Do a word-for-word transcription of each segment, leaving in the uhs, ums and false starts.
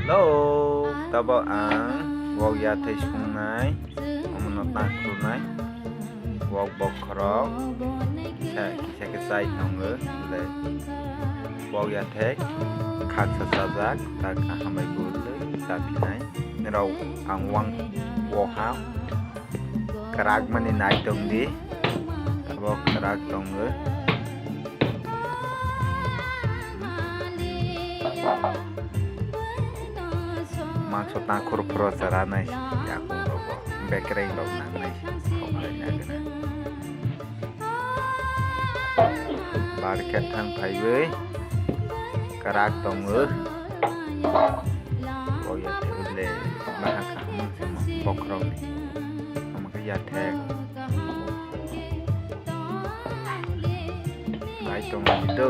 Hello, tabo ang wok yathai sungnai, omono tang khulnai, wok bokhorok, kisa, kisa khe chai tongo, le wok yathai khaksa chajak, tak hambai bwrwi chaphinai, nirok ang wang wokha. Kwrak mani nai tong di. Abo kwrak tongo. Mangso tangkhur phuro chara nai yakung rogo. Bekreng rok nang nai. Khoklai nai gana. Bar khe thang phaiwi kwrak tongo. Boya table le baha kaham se bokhorok ni. Omo khe yathek. Nai tongmani do,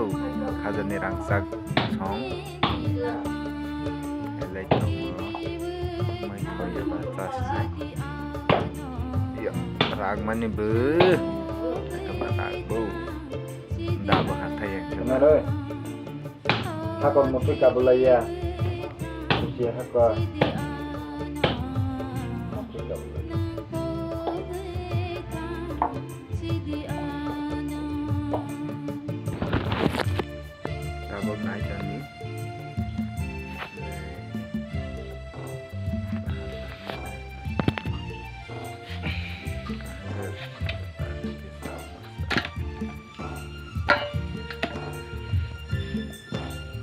khajani rangchak song. Belai tongo, mai khoya ba chasnai. Yo, ragmani bo, kaba ragbo. Dabo hathai yang khe. Kenaro? Hakor mutwi kabulaiya. Mutwi hakor. Mutwi kabulaiya. Tabok nai tani.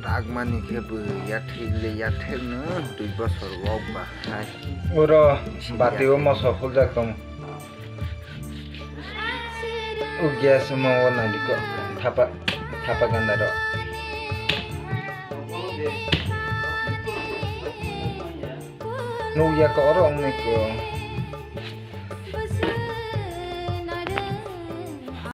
Ragmani khe bo yathek le yathek no dui bosor wok ba hai. Oro bati o moso huljak tong. O gas mo o nai liko thapa thapa ganda ro. Nukya ko oro wngni ko.